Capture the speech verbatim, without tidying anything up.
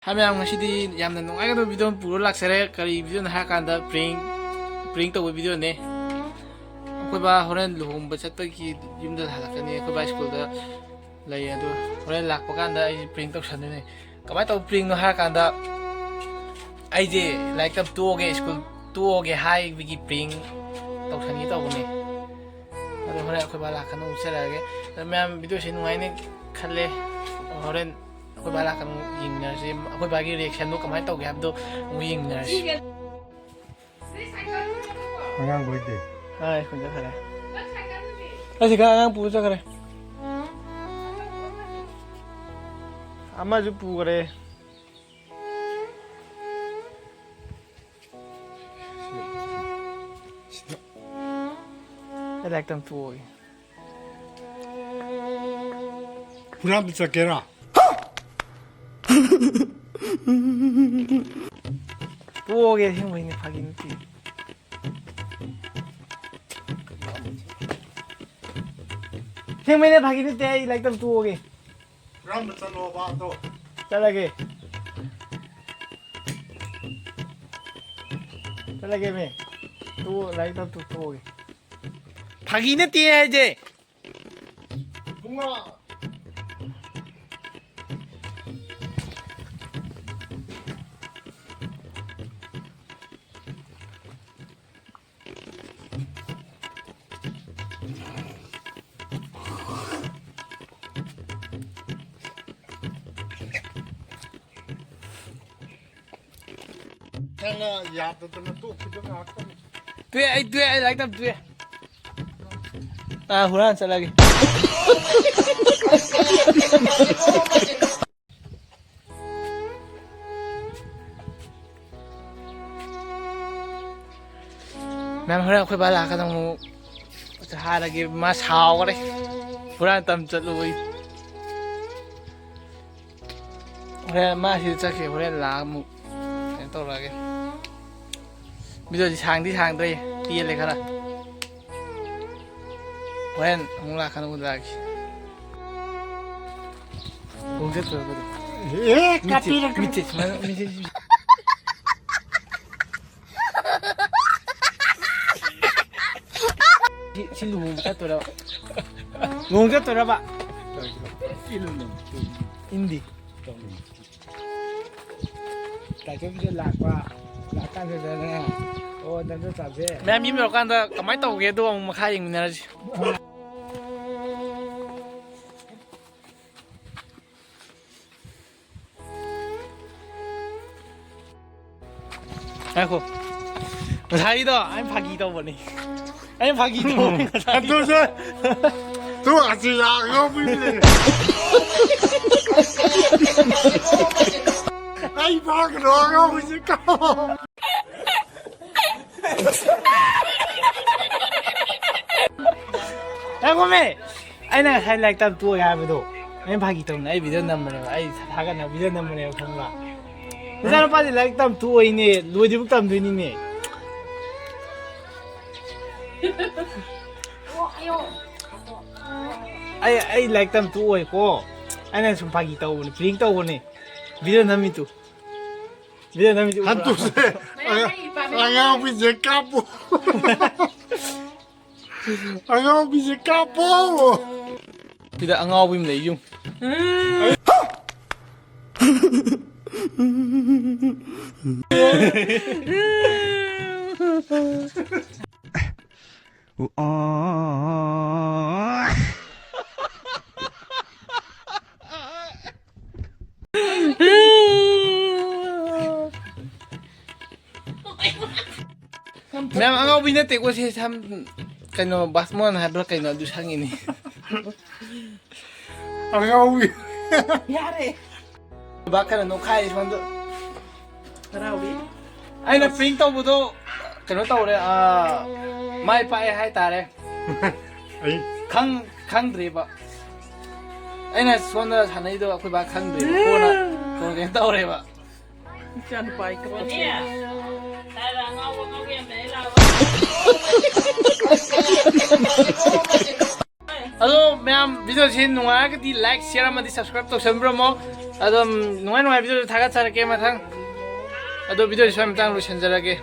ꯍꯥꯏ ꯃꯌꯥꯝ, ꯉꯁꯤꯗꯤ ꯌꯥꯝꯅ ꯅꯨꯡꯉꯥꯏꯒꯗꯕ ꯚꯤꯗꯤꯑꯣ ꯑꯃ ꯄꯨꯔ ꯂꯥꯛꯆꯔꯦ꯫ ꯀꯔꯤ ꯚꯤꯗꯤꯑꯣꯅꯣ ꯍꯥꯏꯔꯀꯥꯟꯗ, ꯄ꯭ꯔꯦꯡ ꯄ꯭ꯔꯦꯡ ꯇꯧꯕ ꯚꯤꯗꯤꯑꯣꯅꯦ꯫ ꯑꯩꯈꯣꯏ ꯕꯥ ꯍꯣꯔꯦꯟ ꯂꯨꯍꯣꯡꯕ ꯆꯠꯄꯒꯤ ꯌꯨꯝꯗ ꯍꯜꯂꯛꯀꯅꯤ꯫ ꯑꯩꯈꯣꯏ ꯕꯥ ꯁ꯭ꯀꯨꯜꯗ ꯂꯩ, ꯑꯗꯨ ꯍꯣꯔꯦꯟ ꯂꯥꯛꯄ ꯀꯥꯟꯗ ꯑꯩꯁꯦ ꯄ꯭ꯔꯦꯡ ꯇꯧꯁꯟꯗꯣꯏꯅꯦ꯫ ꯀꯃꯥꯏꯅ ꯇꯧꯕ ꯄ꯭ꯔꯦꯡꯅꯣ ꯍꯥꯏꯔꯀꯥꯟꯗ, ꯑꯩꯁꯦ ꯂꯥꯏꯔꯤꯛ ꯇꯝ ꯇꯣꯛꯑꯒꯦ, ꯁ꯭ꯀꯨꯜ ꯇꯣꯛꯑꯒꯦ ꯍꯥꯏꯕꯒꯤ ꯄ꯭ꯔꯦꯡ ꯇꯧꯁꯟꯒꯦ ꯇꯧꯕꯅꯦ꯫ ꯑꯗꯣ ꯍꯣꯔꯦꯟ ꯑꯩꯈꯣꯏ ꯕꯥ ꯂꯥꯛꯀꯥꯟꯗ ꯑꯃꯨꯛ ꯆꯠꯂꯛꯑꯒꯦ꯫ ꯑꯗꯣ ꯃꯌꯥꯝ, ꯚꯤꯗꯤꯑꯣꯁꯦ ꯅꯨꯡꯉꯥꯏꯅꯤ ꯈꯜꯂꯦ꯫ ꯍꯣꯔꯦꯟ ꯑꯩꯈꯣꯏ ꯕꯥ ꯂꯥꯛꯀꯥꯟꯗ ꯑꯃꯨꯛ ꯌꯦꯡꯃꯤꯟꯅꯔꯁꯤ꯫ ꯑꯩꯈꯣꯏ ꯕꯥꯒꯤ ꯔꯤꯌꯦꯛꯁꯟꯗꯣ ꯀꯃꯥꯏꯅ ꯇꯧꯒꯦ ꯍꯥꯏꯕꯗꯣ ꯑꯃꯨꯛ ꯌꯦꯡꯃꯤꯟꯅꯔꯁꯤ꯫ ꯑꯉꯥꯡ ꯂꯣꯏꯗꯦ꯫ ꯑꯥ, ꯁ꯭ꯀꯨꯜ ꯆꯠꯈ꯭ꯔꯦ꯫ ꯑꯩꯁꯦ ꯈꯔ ꯑꯉꯥꯡ ꯄꯨꯔ ꯆꯠꯈ꯭ꯔꯦ꯫ ꯑꯃꯁꯨ ꯄꯨꯈ꯭ꯔꯦ꯫ ꯑꯩ ꯂꯥꯏꯔꯤꯛ ꯇꯝ ꯇꯣꯛꯑꯒꯦ꯫ ꯍꯨꯔꯥꯟꯕ ꯆꯠꯀꯦꯔꯥ? ꯇꯣꯛꯑꯒꯦ, ꯑꯁꯦꯡꯕꯩꯅꯦ, ꯐꯥꯒꯤ ꯅꯠꯇꯦ꯫ ꯑꯁꯦꯡꯕꯩꯅꯦ, ꯐꯥꯒꯤ ꯅꯠꯇꯦ, ꯑꯩ ꯂꯥꯏꯔꯤꯛ ꯇꯝ ꯇꯣꯛꯑꯒꯦ꯫ ꯍꯨꯔꯥꯟꯕ ꯆꯠꯂꯣꯕ ꯑꯗꯣ꯫ ꯆꯠꯂꯒꯦ꯫ ꯆꯠꯂꯒꯦ ꯃꯤ꯫ ꯇꯣꯛ-, ꯂꯥꯏꯔꯤꯛ ꯇꯝ ꯇꯣꯛ-, ꯇꯣꯛꯑꯒꯦ꯫ ꯐꯥꯒꯤ ꯅꯠꯇꯦ ꯍꯥꯏꯁꯦ꯫ ꯏꯕꯨꯡꯉꯣ꯫ ꯅꯪꯅ ꯌꯥꯗꯗꯅ ꯇꯣꯛꯈꯤꯕ ꯉꯥꯛꯇꯅꯤ꯫ ꯇꯨꯌꯦ, ꯑꯩ ꯇꯨꯌꯦ, ꯑꯩ ꯂꯥꯏꯔꯤꯛ ꯇꯝ ꯇꯨꯌꯦ꯫ ꯑꯥ, ꯍꯨꯔꯥꯟ ꯆꯠꯂꯒꯦ꯫ ꯃꯦꯝ, ꯍꯣꯔꯦꯟ ꯑꯩꯈꯣꯏ ꯕꯥ ꯂꯥꯛꯀꯗ ꯑꯃꯨꯛ ꯍꯥꯏꯔꯒꯦ, ꯃꯥ ꯁꯥꯎꯈ꯭ꯔꯦ꯫ ꯍꯨꯔꯥꯟ ꯇꯝ ꯆꯠꯂꯨꯕꯩ꯫ ꯍꯣꯔꯦꯟ ꯃꯥ ꯁꯤꯗ ꯆꯠꯈ꯭ꯔꯦ, ꯍꯣꯔꯦꯟ ꯂꯥꯛꯑ ꯑꯃꯨꯛ ꯀꯩꯅꯣ ꯇꯧꯔꯛꯑꯒꯦ꯫ ꯚꯤꯗꯤꯑꯣꯁꯤ ꯁꯥꯡꯗꯤ ꯁꯥꯡꯗ꯭ꯔꯦ, ꯇꯦꯜꯂꯦ ꯈꯔ꯫ ꯍꯣꯔꯦꯟ ꯑꯃꯨꯛ ꯂꯥꯛꯀꯥꯟꯗ ꯎꯠꯂꯛꯑꯒꯦ꯫ ꯄꯨꯡ ꯆꯠꯇꯣꯔꯦ ꯑꯩꯈꯣꯏꯗꯤ꯫ ꯑꯦ, ꯃꯤꯠꯁꯦ, ꯀꯥꯞꯄꯤꯔꯛꯀꯅꯨ꯫ ꯃꯤꯠꯁꯦ ꯁꯨꯃꯥꯏꯅ, ꯃꯤꯠꯁꯦ ꯁꯤ, ꯁꯤ ꯂꯨꯍꯣꯡꯕ ꯆꯠꯇꯣꯏꯔꯕ? ꯂꯨꯍꯣꯡ ꯆꯠꯇꯣꯏꯔꯕ? ꯏꯟꯗꯤ꯫ ꯇꯥꯏꯆꯧꯕꯤꯗ ꯂꯥꯛꯄ, ꯂꯥꯛꯀꯥꯟꯗꯨꯗꯅꯦ꯫ ꯑꯣ, ꯅꯪꯁꯨ ꯆꯥꯁꯦ꯫ ꯃꯌꯥꯝ ꯌꯨꯝ ꯌꯧꯔꯀꯥꯟꯗ ꯀꯃꯥꯏꯅ ꯇꯧꯒꯦꯗꯣ ꯑꯃꯨꯛ ꯃꯈꯥ ꯌꯦꯡꯃꯤꯟꯅꯔꯁꯤ꯫ ꯉꯥꯏꯈꯣ꯫ ꯉꯁꯥꯏꯒꯤꯗꯣ ꯑꯩꯅ ꯐꯥꯒꯤ ꯇꯧꯕꯅꯤ꯫ ꯑꯩꯅ ꯐꯥꯒꯤ ꯇꯧꯕꯅꯤ ꯉꯁꯥꯏꯒꯤꯗꯣ꯫ ꯑꯗꯨꯁꯨ ꯇꯨ ꯑꯁꯤ ꯂꯥꯛꯑꯒ ꯄꯤꯕꯤꯔꯦ꯫ ꯑꯩ ꯐꯥꯒꯅꯣ ꯑꯉꯥꯎꯕꯁꯤ ꯀꯥꯎ꯫ ꯉꯥꯏꯈꯣꯃꯦ! ꯑꯩꯅ ꯉꯁꯥꯏ ꯂꯥꯏꯔꯤꯛ ꯇꯝ ꯇꯣꯛꯑꯦ ꯍꯥꯏꯕꯗꯣ, ꯑꯩꯅ ꯐꯥꯒꯤ ꯇꯧꯅ, ꯑꯩ ꯚꯤꯗꯤꯑꯣ ꯅꯝꯕꯅꯦꯕ, ꯑꯩ ꯊꯥꯒꯠꯅꯕ ꯚꯤꯗꯤꯑꯣ ꯅꯝꯕꯅꯦꯕ, ꯈꯪꯕ꯭ꯔꯥ? ꯅꯆꯥꯅꯨꯄꯥꯁꯦ ꯂꯥꯏꯔꯤꯛ ꯇꯝ ꯇꯣꯛꯑꯣꯏꯅꯦ, ꯂꯣꯏꯗ꯭ꯔꯤꯕꯨ ꯇꯝꯗꯣꯏꯅꯤꯅꯦ꯫ ꯑꯩ, ꯑꯩ ꯂꯥꯏꯔꯤꯛ ꯇꯝ ꯇꯣꯛꯑꯣꯏꯀꯣ, ꯑꯩꯅ ꯁꯨꯝ ꯐꯥꯒꯤ ꯇꯧꯕꯅꯦ, ꯄ꯭ꯔꯦꯡ ꯇꯧꯕꯅꯦ꯫ ꯚꯤꯗꯤꯑꯣ ꯅꯝꯃꯤꯗꯨ, ꯚꯤꯗꯤꯑꯣ ꯅꯝꯃꯤꯗꯨ ꯎꯕ꯭ꯔꯥ? ꯍꯟꯇꯨꯁꯦ꯫ ꯑꯉꯥꯡꯕꯤꯁꯦ ꯀꯥꯞꯄꯨ꯫ ꯑꯉꯥꯎꯕꯤꯁꯦ ꯀꯥꯞꯄꯣ! ꯁꯤꯗ ꯑꯉꯥꯎꯕꯤ ꯑꯃ ꯂꯩ, ꯌꯨꯝ꯫ ꯃꯌꯥꯝ, ꯑꯉꯥꯎꯕꯤ ꯅꯠꯇꯦꯀꯣ, ꯁꯤ ꯁꯝ, ꯀꯩꯅꯣ, ꯕꯥꯁꯃꯣꯟ ꯍꯥꯏꯕ꯭ꯔꯥ ꯀꯩꯅꯣ, ꯑꯗꯨ ꯁꯪꯉꯤꯅꯤ꯫ ꯑꯉꯥꯎꯕꯤ꯫ ꯌꯥꯔꯦ꯫ ꯕꯥ ꯈꯔ ꯅꯣꯛꯈꯥꯏꯔꯤ ꯁꯣꯝꯗ꯫ ꯍꯔꯥꯎꯔꯤ꯫ ꯑꯩꯅ ꯄ꯭ꯔꯦꯡ ꯇꯧꯕꯗꯣ ꯀꯩꯅꯣ ꯇꯧꯔꯦ, ꯑꯥ, ꯃꯥꯏ ꯄꯥꯛꯑꯦ ꯍꯥꯏꯇꯥꯔꯦ꯫ ꯑꯩ ꯈꯪ-, ꯈꯪꯗ꯭ꯔꯦꯕ꯫ ꯑꯩꯅ ꯁꯣꯝꯗ ꯁꯥꯟꯅꯩꯗꯣ ꯑꯩꯈꯣꯏ ꯕꯥ ꯈꯪꯗ꯭ꯔꯦꯕ꯫ ꯀꯣꯟꯅ, ꯀꯣꯟꯅ ꯀꯩꯅꯣ ꯇꯧꯔꯦꯕ꯫ ꯏꯆꯥꯅꯨꯄꯥ ꯑꯩ ꯀꯞꯄꯁꯦ꯫ ꯑꯗꯣ ꯃꯌꯥꯝ, ꯚꯤꯗꯤꯑꯣꯁꯤ ꯅꯨꯡꯉꯥꯏꯔꯒꯗꯤ like, share ꯑꯃꯗꯤ subscribe ꯇꯧꯁꯟꯕꯤꯔꯝꯃꯣ꯫ ꯑꯗꯨꯝ ꯅꯨꯡꯉꯥꯏ ꯅꯨꯡꯉꯥꯏ video ꯊꯥꯒꯠꯆꯔꯛꯀꯦ ꯃꯊꯪ꯫ ꯑꯗꯣ video ꯁ꯭ꯋꯥꯏ ꯃꯇꯥꯡ ꯂꯣꯏꯁꯤꯟꯖꯔꯒꯦ꯫